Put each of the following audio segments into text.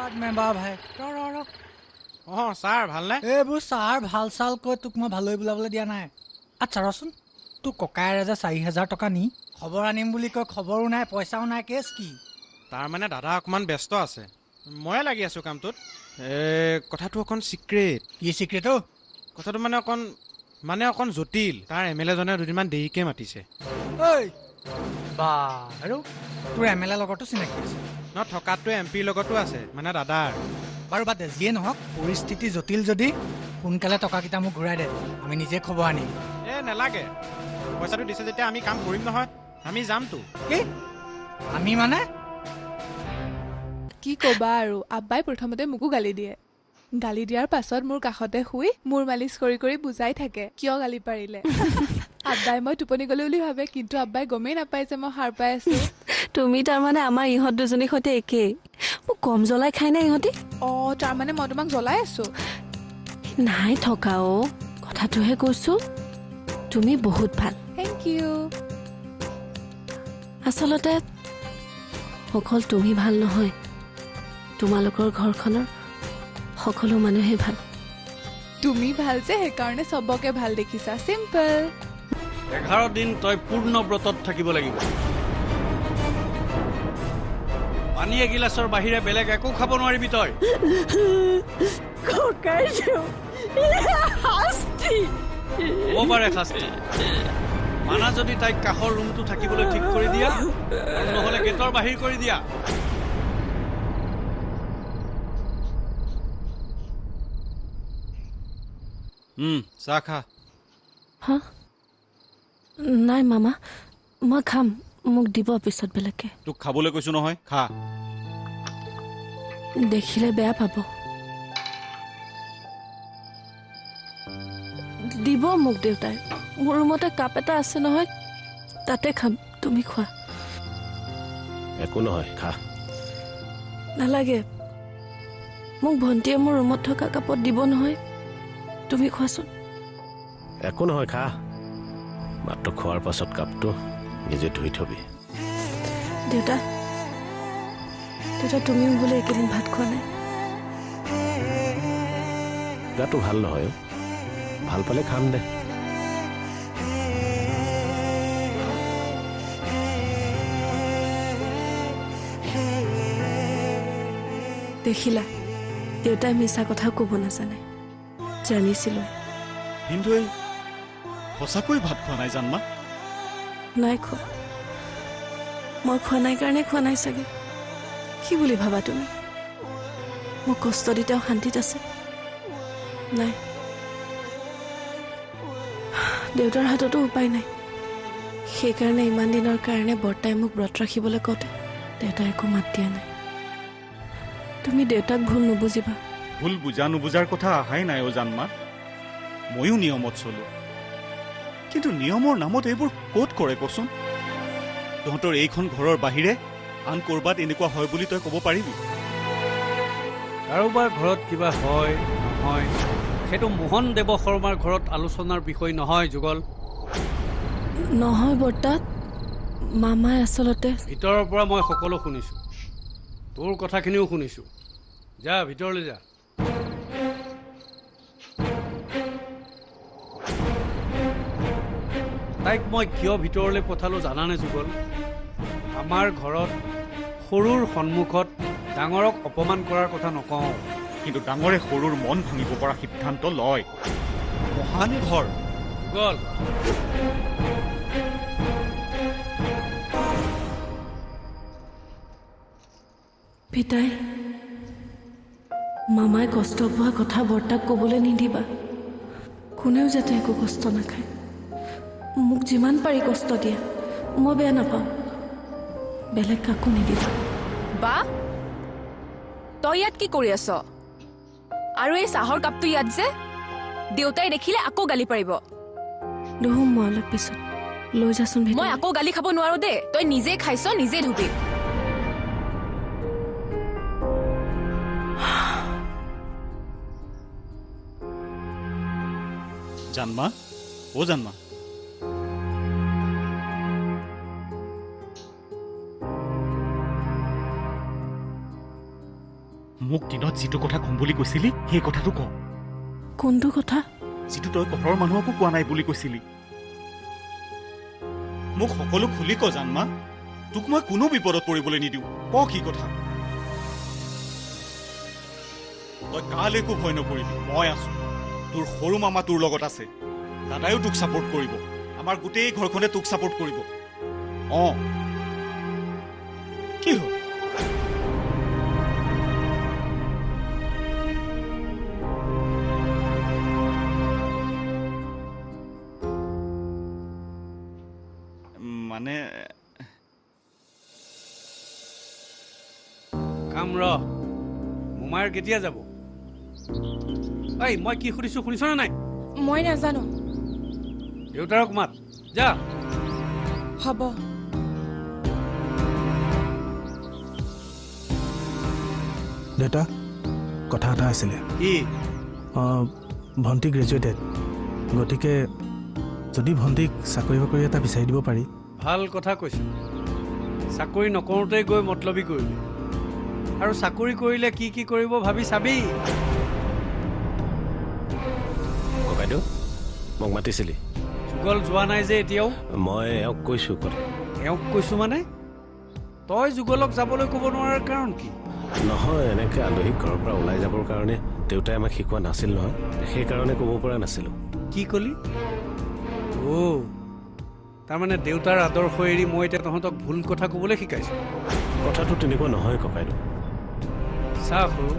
Ward member ভাই, ৰ ৰ ৰ। অঁ ছাৰ, ভালনে? এইবোৰ ছাৰ ভাল চাল কৈ তোক মই ভালৈ বোলাবলৈ দিয়া নাই। আচ্ছা ৰচোন, তোৰ ককায়েৰে যে 4000 টকা নি খবৰ আনিম বুলি কৈ খবৰো নাই পইচাও নাই, কেছ কি? তাৰমানে দাদা অকণমান ব্যস্ত আছে, ময়ে লাগি আছোঁ কামটোত। কথাটো অকণ চিক্ৰেট। কি চিক্ৰেট অ'? কথাটো মানে অকণ জটিল। তাৰ এম এল এজনে দুদিনমান দেৰিকৈ মাতিছে। ঐ বা, আৰু তোৰ এম এল এ লগতো চিনাকি আছে? ন, থকাটো এম পিৰ লগতো আছে, মানে দাদাৰ। বাৰু বাদ দে, যিয়ে নহওক পৰিস্থিতি জটিল যদি সোনকালে টকাকেইটা মোক ঘূৰাই দে, আমি নিজে খবৰ আনিম। এ নালাগে, পইচাটো দিছে যেতিয়া আমি কাম কৰিম নহয়, আমি যামতো। কি আমি মানে? কি ক'বা আৰু, আব্বাই প্ৰথমতে মোকো গালি দিয়ে। গালি দিয়াৰ পাছত মোৰ কাষতে শুই মূৰ মালিচ কৰি কৰি বুজাই থাকে কিয় গালি পাৰিলে। আব্বাই মই টোপনি গ'লো বুলি ভাবে, কিন্তু আব্বাই গমেই নাপায় যে মই সাৰ পাই আছো। তুমি তাৰমানে আমাৰ ইহঁত দুজনীৰ সৈতে একেই। মোক কম জ্বলাই খাই নে ইহঁতি? অঁ, তাৰমানে মই তোমাক জ্বলাই আছো? নাই থকা অ', কথাটোহে কৈছো। তুমি বহুত ভাল। Thank you. আচলতে অকল তুমি ভাল নহয়, তোমালোকৰ ঘৰখনৰ সকলো মানুহে ভাল। তুমি ভাল যে সেইকাৰণে চবকে ভাল দেখিছা। চিম্পল। 11 দিন তই পূৰ্ণ ব্ৰতত থাকিব লাগিব। পানী এগিলাচৰ বাহিৰে বেলেগ একো খাব নোৱাৰিবি তই। হ'ব পাৰে শাস্তি। মানা যদি তাইক কাষৰ ৰুমটো থাকিবলৈ ঠিক কৰি দিয়া, আৰু নহ'লে গেটৰ বাহিৰ কৰি দিয়া। চাহ খা। হা? নাই মামা, মই খাম, মোক দিব পিছত বেলেগকে। তোক খাবলৈ কৈছো নহয়, খা। দেখিলে বেয়া পাব। দিব মোক দেউতাই। মোৰ ৰুমতে কাপ এটা আছে নহয়, তাতে খাম, তুমি খোৱা। একো নহয়, খা। নালাগে, মোক ভণ্টিয়ে মোৰ ৰুমত থকা কাপত দিব নহয়, তুমি খোৱাচোন। একো নহয়, খা। মাত্ৰ খোৱাৰ পাছত কাপটো নিজে ধুই থবি। দেউতা, দেউতা তুমিও বোলে এইকেইদিন ভাত খোৱা নাই? গাটো ভাল নহয়, ভাল পালে খাম দে। দেখিলা, দেউতাই মিছা কথাও ক'ব নাজানে। জানিছিলো। কিন্তু এই সঁচাকৈ ভাত খোৱা নাই জানমা? নাই খোৱা। মই খোৱা নাই কাৰণে খোৱা নাই চাগে। কি বুলি ভাবা তুমি? মোক কষ্ট দি তেওঁ শান্তিত আছে? নাই, দেউতাৰ হাততো উপায় নাই। সেইকাৰণে ইমান দিনৰ কাৰণে বৰ্তাই মোক ব্ৰত ৰাখিবলৈ কওঁতে দেউতাই একো মাত দিয়া নাই। তুমি দেউতাক ভুল নুবুজিবা। ভুল বুজা নুবুজাৰ কথা অহাই নাই অ' জানমা। ময়ো নিয়মত চলো, কিন্তু নিয়মৰ নামত এইবোৰ ক'ত কৰে কচোন? তহঁতৰ এইখন ঘৰৰ বাহিৰে আন ক'ৰবাত এনেকুৱা হয় বুলি তই ক'ব পাৰিবি? কাৰোবাৰ ঘৰত কিবা হয় নহয় সেইটো মোহন দেৱ শৰ্মাৰ ঘৰত আলোচনাৰ বিষয় নহয় যুগল। নহয় বৰ্তা, মামাই আচলতে। ভিতৰৰ পৰা মই সকলো শুনিছোঁ, তোৰ কথাখিনিও শুনিছোঁ। যা ভিতৰলৈ যা। তাইক মই কিয় ভিতৰলৈ পঠালোঁ জানানে যুগল? আমাৰ ঘৰত সৰুৰ সন্মুখত ডাঙৰক অপমান কৰাৰ কথা নকওঁ। কিন্তু ডাঙৰে সৰুৰ মন ভাঙিব পৰা সিদ্ধান্ত লয়। মহান ঘৰ। যুগল, পিতাই, মামাই কষ্ট পোৱা কথা বৰ্তাক ক'বলৈ নিদিবা। কোনেও যাতে একো কষ্ট নাখায়। মোক যিমান পাৰি কষ্ট দিয়া, মই বেয়া নাপাওঁ। বেলেগ কাকো নিদিবা। বা, তই ইয়াত কি কৰি আছ? আৰু এই চাহৰ কাপটো ইয়াত যে? দেউতাই দেখিলে আকৌ গালি পাৰিব। ধুম মই অলপ পিছত, লৈ যাচোন। মই আকৌ গালি খাব নোৱাৰো দেই। তই নিজে খাইছ, নিজে ধুবি। জানমা, অ' জানমা, মোক দিনত যিটো কথা ক'ম বুলি কৈছিলি সেই কথাটো ক। কোনটো কথা? যিটো তই ঘৰৰ মানুহকো কোৱা নাই বুলি কৈছিলি। মোক সকলো খুলি ক জানমা, তোক মই কোনো বিপদত পৰিবলৈ নিদিওঁ। ক কি কথা? তই কালৈকো ভয় নকৰিবি, মই আছো। তোৰ সৰু মামা তোৰ লগত আছে, দাদায়ো তোক ছাপোৰ্ট কৰিব, আমাৰ গোটেই ঘৰখনে তোক ছাপোৰ্ট কৰিব। অঁ, কি হ'ল? মানে কাম ৰ, মোমায়েৰ কেতিয়া যাব? ঐ, মই কি সুধিছো শুনিছনে নাই? মই নাজানো। দেউতাৰক মাত, যা। হ'ব। দেউতা, কথা এটা আছিলে। কি? ভণ্টি গ্ৰেজুৱেটেড, গতিকে যদি ভণ্টিক চাকৰি বাকৰি এটা বিচাৰি দিব পাৰি। ভাল কথা কৈছ। চাকৰি নকৰোঁতেই গৈ মতলবি কৰিলি, আৰু চাকৰি কৰিলে কি কি কৰিব ভাবি চাবি। ককাইদেউ, মোক মাতিছিলি? যুগল যোৱা নাই যে এতিয়াও? মই এওঁক কৈছোঁ কথা। এওঁক কৈছোঁ মানে? তই যুগলক যাবলৈ ক'ব নোৱাৰাৰ কাৰণ কি? নহয়, এনেকৈ আলহীক ঘৰৰ পৰা ওলাই যাবৰ কাৰণে দেউতাই আমাক শিকোৱা নাছিল নহয়, সেইকাৰণে ক'ব পৰা নাছিলোঁ। কি ক'লি? অ', তাৰমানে দেউতাৰ আদৰ্শ এৰি মই এতিয়া তহঁতক ভুল কথা ক'বলৈ শিকাইছোঁ? কথাটো তেনেকুৱা নহয় ককাইদেউ। চা সৰু,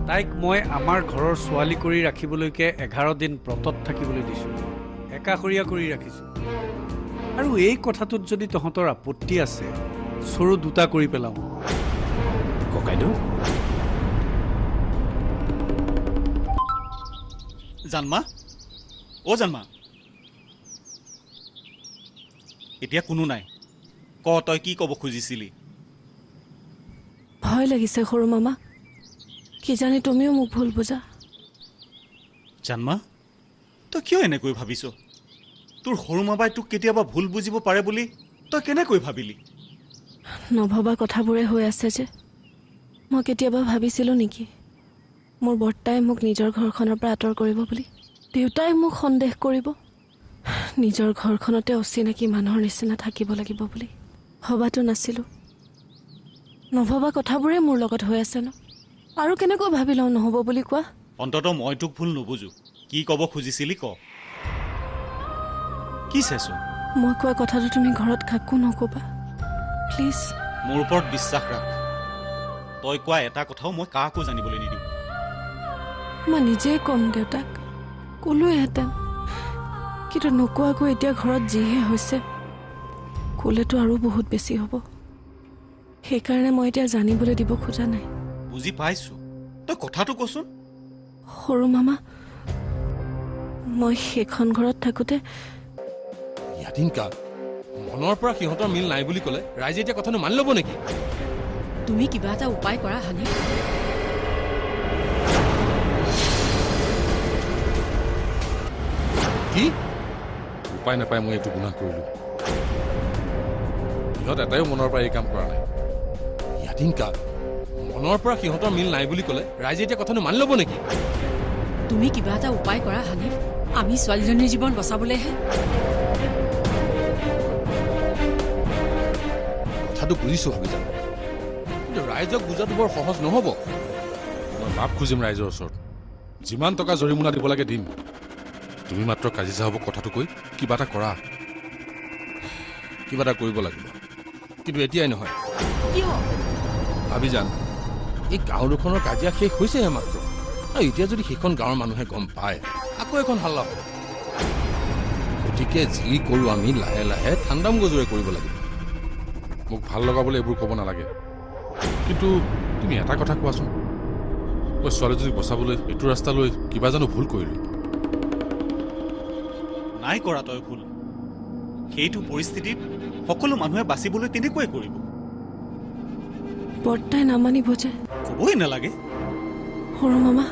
তাইক মই আমাৰ ঘৰৰ ছোৱালী কৰি ৰাখিবলৈকে 11 দিন ব্ৰতত থাকিবলৈ দিছোঁ, একাষৰীয়া কৰি ৰাখিছোঁ। আৰু এই কথাটোত যদি তহঁতৰ আপত্তি আছে, চৰু দুটা কৰি পেলাওঁ। ককাইদেউ। জানমা, অ' জানমা, এতিয়া কোনো নাই। ক, তই কি ক'ব খুজিছিলি? ভয় লাগিছে সৰু মামা, কিজানি তুমিও মোক ভুল বুজা। জানমা, তই কিয় এনেকৈ ভাবিছ? তোৰ সৰু মামাই তোক কেতিয়াবা ভুল বুজিব পাৰে বুলি তই কেনেকৈ ভাবিলি? নভবা কথাবোৰে হৈ আছে যে। মই কেতিয়াবা ভাবিছিলোঁ নেকি মোৰ বৰ্তাই মোক নিজৰ ঘৰখনৰ পৰা আঁতৰ কৰিব বুলি, দেউতাই মোক সন্দেহ কৰিব, নিজৰ ঘৰখনতে অচিনাকি মানুহৰ নিচিনা থাকিব লাগিব বুলি? ভবাটো নাছিলোঁ। নভবা কথাবোৰে মোৰ লগত হৈ আছে ন, আৰু কেনেকৈ ভাবি লওঁ নহ'ব বুলি কোৱা? অন্ততঃ মই তোক ভুল নুবুজো। কি ক'ব খুজিছিলি ক। কি চাইছ? মই কোৱা কথাটো তুমি ঘৰত কাকো নক'বা প্লিজ। মোৰ ওপৰত বিশ্বাস ৰাখ, তই কোৱা এটা কথাও মই কাকো জানিবলৈ নিদিওঁ। মই নিজেই ক'ম দেউতাক, ক'লোৱেহেঁতেন, কিন্তু নোকোৱাকৈ এতিয়া ঘৰত যিহে হৈছে, ক'লেতো আৰু বহুত বেছি হ'ব। সেইকাৰণে মই এতিয়া জানিবলৈ দিব খোজা নাই। বুজি পাইছো, তই কথাটো কচোন। সৰু মামা, মই সেইখন ঘৰত থাকোঁতে ইয়াদিনকা মনৰ পৰা সিহঁতৰ মিল নাই বুলি ক'লে ৰাইজে এতিয়া কথাটো মানি ল'ব নেকি? তুমি কিবা এটা উপায় কৰা হানি। কি উপায় নাপায় মই এইটো গুণা কৰিলোঁ। সিহঁত এটাইও মনৰ পৰা এই কাম কৰা নাই। ইয়াদিনকা মনৰ পৰা সিহঁতৰ মিল নাই বুলি ক'লে ৰাইজে এতিয়া কথাটো মানি ল'ব নেকি? তুমি কিবা এটা উপায় কৰা হানিফ, আমি ছোৱালীজনীৰ জীৱন বচাবলৈহে। কথাটো বুজিছোঁ ভাবিছা, কিন্তু ৰাইজক বুজাটো বৰ সহজ নহ'ব। মই মাপ খুজিম ৰাইজৰ ওচৰত, যিমান টকা জৰিমনা দিব লাগে দিম। তুমি মাত্ৰ কাজি চাহাবক কথাটো কৈ কিবা এটা কৰা। কিবা এটা কৰিব লাগিব, কিন্তু এতিয়াই নহয়। ভাবিজান, এই গাঁও দুখনৰ কাজিয়া শেষ হৈছেহে মাত্ৰ, আৰু এতিয়া যদি সেইখন গাঁৱৰ মানুহে গম পায় আকৌ এখন হাল্লা হ'ব। গতিকে যি কৰোঁ আমি লাহে লাহে ঠাণ্ডা মগজুৰে কৰিব লাগিব। মোক ভাল লগাবলৈ এইবোৰ ক'ব নালাগে, কিন্তু তুমি এটা কথা কোৱাচোন, মই ছোৱালীজনীক বচাবলৈ এইটো ৰাস্তালৈ কিবা জানো ভুল কৰিলোঁ? নাই কৰা তই ভুল। সেইটো পৰিস্থিতিত সকলো মানুহে বাচিবলৈ তেনেকুৱাই কৰিব। বৰ্তাই নামানিব যে। ক'বই নালাগে সৰু মামা।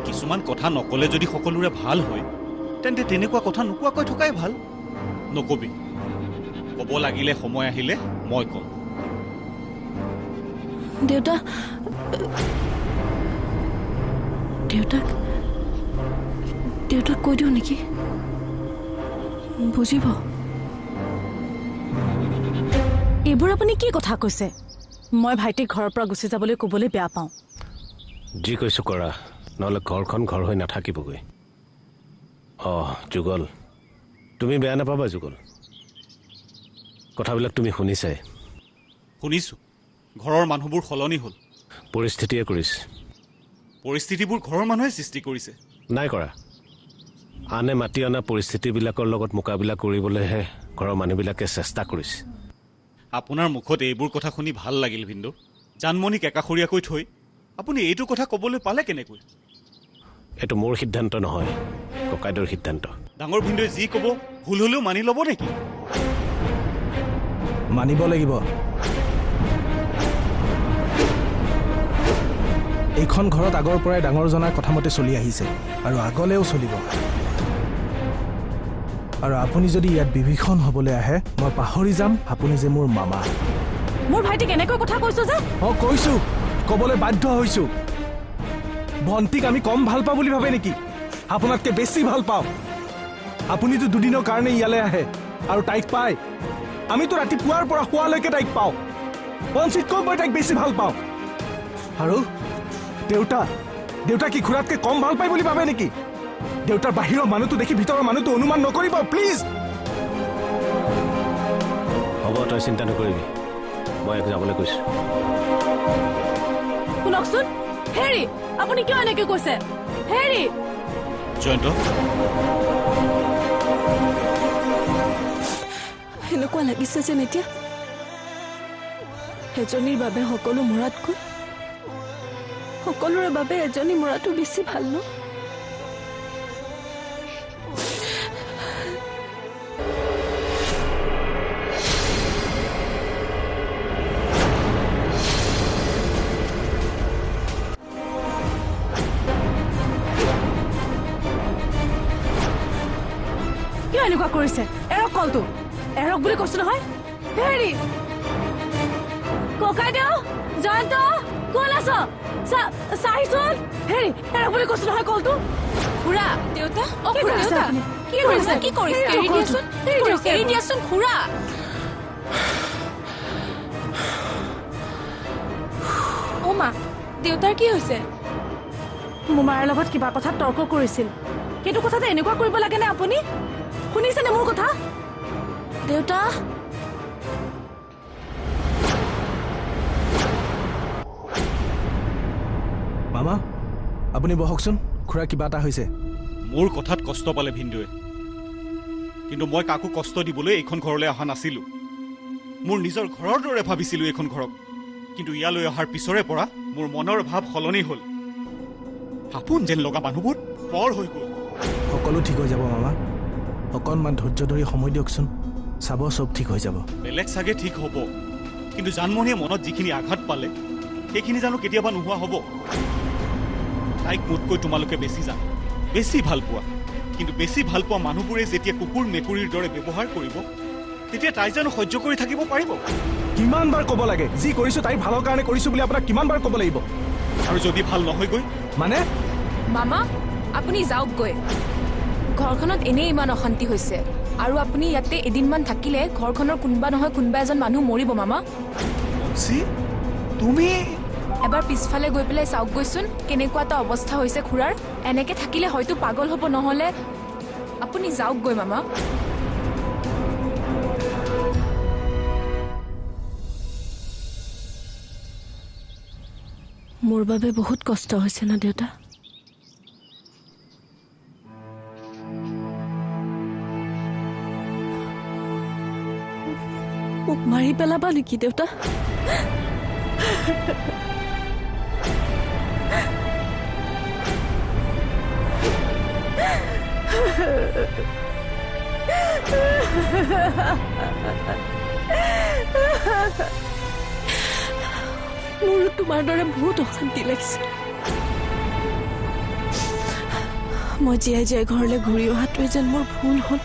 কিছুমান কথা নক'লে যদি সকলোৰে ভাল হয়, তেন্তে তেনেকুৱা কথা নোকোৱাকৈ থকাই ভাল। নকবি, ক'ব লাগিলে সময় আহিলে মই ক'ম। দেউতা, দেউতাক দেউতাক কৈ দিওঁ নেকি? বুজিব। এইবোৰ আপুনি কি কথা কৈছে? মই ভাইটিক ঘৰৰ পৰা গুচি যাবলৈ ক'বলৈ বেয়া পাওঁ। যি কৈছোঁ কৰা, নহ'লে ঘৰখন ঘৰ হৈ নাথাকিবগৈ। অঁ যুগল, তুমি বেয়া নাপাবা যুগল, কথাবিলাক তুমি শুনিছাই। শুনিছোঁ, ঘৰৰ মানুহবোৰ সলনি হ'ল। পৰিস্থিতিয়ে কৰিছে। পৰিস্থিতিবোৰ ঘৰৰ মানুহে সৃষ্টি কৰিছে। নাই কৰা, আনে মাতি অনা পৰিস্থিতিবিলাকৰ লগত মোকাবিলা কৰিবলৈহে ঘৰৰ মানুহবিলাকে চেষ্টা কৰিছে। আপোনাৰ মুখত এইবোৰ কথা শুনি ভাল লাগিল ভিন্দু। জানমণিক একাষৰীয়াকৈ থৈ আপুনি এইটো কথা ক'বলৈ পালে কেনেকৈ? এইটো মোৰ সিদ্ধান্ত নহয়, ককাইদেউৰ সিদ্ধান্ত। ডাঙৰ ভিন্দুৱে যি ক'ব ভুল হ'লেও মানি ল'ব নেকি? মানিব লাগিব। এইখন ঘৰত আগৰ পৰাই ডাঙৰজনাৰ কথামতে চলি আহিছে আৰু আগলেও চলিব। আৰু আপুনি যদি ইয়াত বিভীষণ হ'বলৈ আহে, মই পাহৰি যাম আপুনি যে মোৰ মামা। মোৰ ভাইটিক এনেকৈ কথা কৈছো যে? অঁ কৈছোঁ, ক'বলৈ বাধ্য হৈছোঁ। ভণ্টিক আমি কম ভাল পাওঁ বুলি ভাবে নেকি? আপোনাতকৈ বেছি ভাল পাওঁ। আপুনিতো দুদিনৰ কাৰণে ইয়ালৈ আহে আৰু তাইক পায়। আমিতো ৰাতিপুৱাৰ পৰা শোৱালৈকে তাইক পাওঁ। বঞ্চিতকৈ মই তাইক বেছি ভাল পাওঁ। আৰু দেউতা, দেউতা কি খুৰাতকৈ কম ভাল পায় বুলি ভাবে নেকি? দেউতাৰ বাহিৰৰ মানুহটো দেখি ভিতৰৰ মানুহটো অনুমান নকৰিব প্লিজ। হ'ব, তই চিন্তা নকৰিবি, মই ইয়াক যাবলৈ কৈছোঁ। শুনকচোন হেৰি, আপুনি কিয় এনেকৈ কৈছে? হেৰি জয়ন্ত, এনেকুৱা লাগিছে যেন এতিয়া এজনীৰ বাবে সকলো মৰাতকৈ সকলোৰে বাবে এজনী মৰাটো বেছি ভাল ন? কিয় এনেকুৱা কৰিছে? এৰক কলটো, এৰক বুলি কৈছো নহয়। হেৰি ককাইদেউ, জয়ন্ত ক'ত আছ? চাহিচোন। হেৰি এৰক বুলি কৈছো নহয় কলটো। খুৰা, দেউতা, অ খুৰা, দেউতা কি কৰিছে? কি কৰিছে? এৰি দিয়াচোন, এৰি দিয়াচোন খুৰা। অ মা, দেউতাৰ কি হৈছে? মোৰ মাৰ লগত কিবা কথাত তৰ্ক কৰিছিল, সেইটো কথাতে এনেকুৱা কৰিব লাগেনে আপুনি? শুনিছেনে মোৰ কথা? দেউতা, মামা আপুনি বহকচোন, খুৰা কিবা এটা হৈছে। মোৰ কথাত কষ্ট পালে ভিন্দুৱে, কিন্তু মই কাকো কষ্ট দিবলৈ এইখন ঘৰলৈ অহা নাছিলোঁ। মোৰ নিজৰ ঘৰৰ দৰে ভাবিছিলোঁ এইখন ঘৰক, কিন্তু ইয়ালৈ অহাৰ পিছৰে পৰা মোৰ মনৰ ভাৱ সলনি হ'ল। আপোন যেন লগা মানুহবোৰ পৰ হৈ গ'ল। সকলো ঠিক হৈ যাব মামা, অকণমান ধৈৰ্য ধৰি সময় দিয়কচোন, চাব চব ঠিক হৈ যাব। বেলেগ চাগে ঠিক হ'ব, কিন্তু জানমণিয়ে মনত যিখিনি আঘাত পালে সেইখিনি জানো কেতিয়াবা নোহোৱা হ'ব? তাইক মোতকৈ তোমালোকে বেছি জানা, বেছি ভাল পোৱা, কিন্তু বেছি ভাল পোৱা মানুহবোৰে যেতিয়া কুকুৰ মেকুৰীৰ দৰে ব্যৱহাৰ কৰিব, তেতিয়া তাই জানো সহ্য কৰি থাকিব পাৰিব? কিমান বাৰ ক'ব লাগে যি কৰিছোঁ তাইৰ ভালৰ কাৰণে কৰিছোঁ বুলি আপোনাক কিমান বাৰ ক'ব লাগিব? আৰু যদি ভাল নহয়গৈ মানে? মামা আপুনি যাওকগৈ, ঘৰখনত এনেই ইমান অশান্তি হৈছে, আৰু আপুনি ইয়াতে এদিনমান থাকিলে ঘৰখনৰ কোনোবা নহয় কোনোবা এজন মানুহ মৰিব। মামা তুমি এবাৰ পিছফালে গৈ পেলাই চাওকগৈচোন কেনেকুৱা এটা অৱস্থা হৈছে খুৰাৰ। এনেকে থাকিলে হয়তো পাগল হ'ব, নহ'লে আপুনি যাওকগৈ মামা। মোৰ বাবে বহুত কষ্ট হৈছে ন দেউতা? মোক মাৰি পেলাবা নেকি দেউতা? মোৰো তোমাৰ দৰে বহুত অশান্তি লাগিছে। মই জীয়াই জীয়াই ঘৰলৈ ঘূৰি অহাটোৱে যেন মোৰ ভুল হ'ল।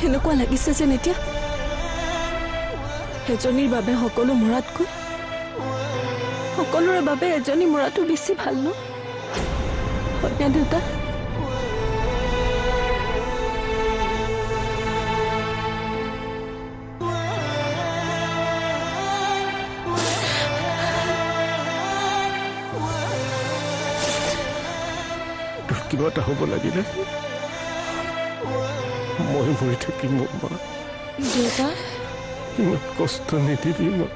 এনেকুৱা লাগিছে যেন এতিয়া এজনীৰ বাবে সকলো মৰাতকৈ সকলোৰে বাবে এজনী মৰাটো বেছি ভাল ন? হয়নে দেউতা? তোৰ কিবা এটা হ'ব লাগিলে মই মৰি থাকিম মা। দেউতা, ইমান কষ্ট নিদিবি মা।